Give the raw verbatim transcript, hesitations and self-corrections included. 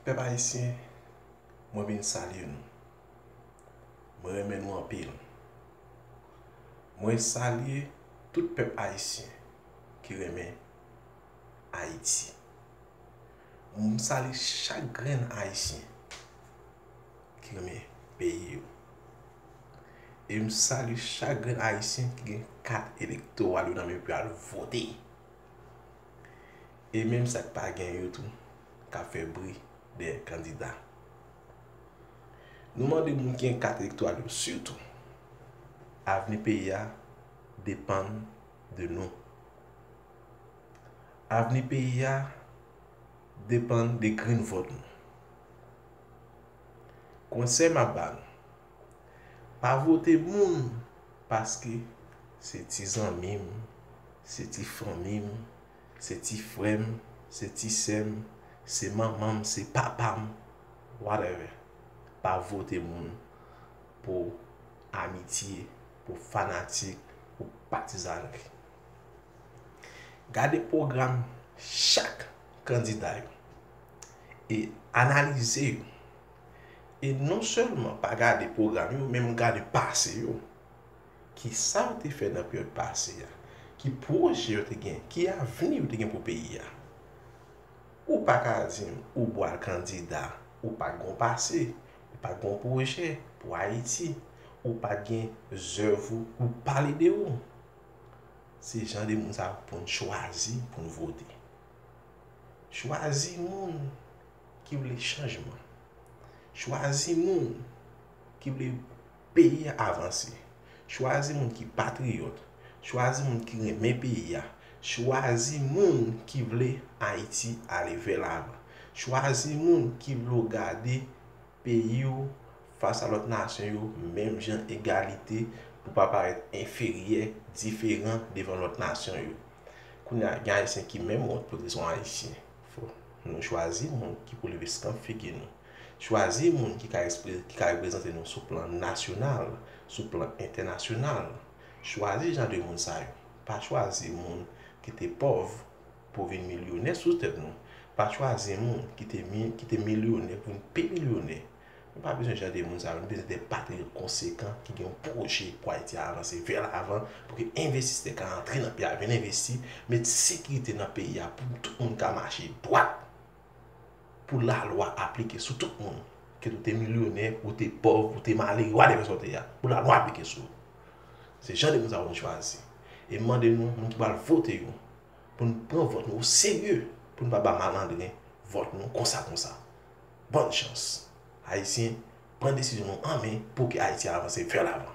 Pèp ayisyen, mwen vin salye nou. Mwen renmen nou anpil. Mwen salye tout pèp ayisyen ki renmen Ayiti. M salye chak grenn ayisyen ki renmen peyi yo. E m salye chak grenn ayisyen ki gen kat elektoral yo nan men pou y al vote. E menm sa k pa gen yo tou, k ap fè bri dèyè kandida. Nou mande moun ki gen kat elektoral yo sitou, avni peyi a depann de nou. Avni peyi a depann de grenn vòt nou. Konsèy m ap ba nou, pa vote moun paske se ti zanmi m, se ti fanmi m, se ti frè m, se ti sè m, se manman m, se papa m, whatever. Pa vote moun pou amitye, pou fanatik, pou patizanri. Gade pwogram chak kandida yo e analize yo. E non sèlman pa gade pwogram yo, men gade pase yo. Kisa yo te fè nan peryòd pase a? Ki pwojè yo te gen? Ki avni yo te gen pou peyi a? Ou pa ka di m ou pral kandida, ou pa t gon pase, ou pa t gon pwojè pou Ayiti, ou pa t gen zèv ou, ou pale de ou. Se jan de moun sa yo pou n chwazi pou n vote. Chwazi moun ki vle chanjman. Chwazi moun ki vle peyi a avanse. Chwazi moun ki patriyòt. Chwazi moun ki renmen peyi a. Chwazi moun ki vle Ayiti ale vè lavan. Chwazi moun ki vle w gade peyi w fas a lòt nasyon yo, menm jan, egalite, pou pa parèt enferyè, diferan devan lòt nasyon yo. Kounye a, gen Ayisyen ki menm wont pou yo te se yon Ayisyen. Fò nou chwazi moun ki pou leve skanp figi nou. Chwazi moun ki ka espre-, ki ka reprezante nou sou plan nasyonal, sou plan entènasyonal. Chwazi jan de moun sa yo. Pa chwazi moun ki te pòv pou vin milyonè sou tèt nou. Pa chwazi moun ki te mi-, ki te milyonè pou vin pi milyonè. Nou pa bezwen jan de moun sa yo. Nou bezwen de patriyòt konsekan ki gen yon pwojè pou Ayiti a avanse vè lavan, pou ke envestisè ka antre nan peyi a, vin envesti, met sekirite nan peyi a pou tout moun ka mache dwat, pou lalwa aplike sou tout moun. Ke ou te milyonè, ou te pòv, ou te malere, whatever sa w te ye a, pou lalwa aplike sou ou. Se jan de moun sa yo nou chwazi. E m mande nou, moun ki pral vote yo, pou n pran vòt nou oserye, pou n pa ba malandren vòt nou konsa konsa. Bòn chans. Ayisyen, pran desizyon nou an men pou ke Ayiti a avanse vè lavan.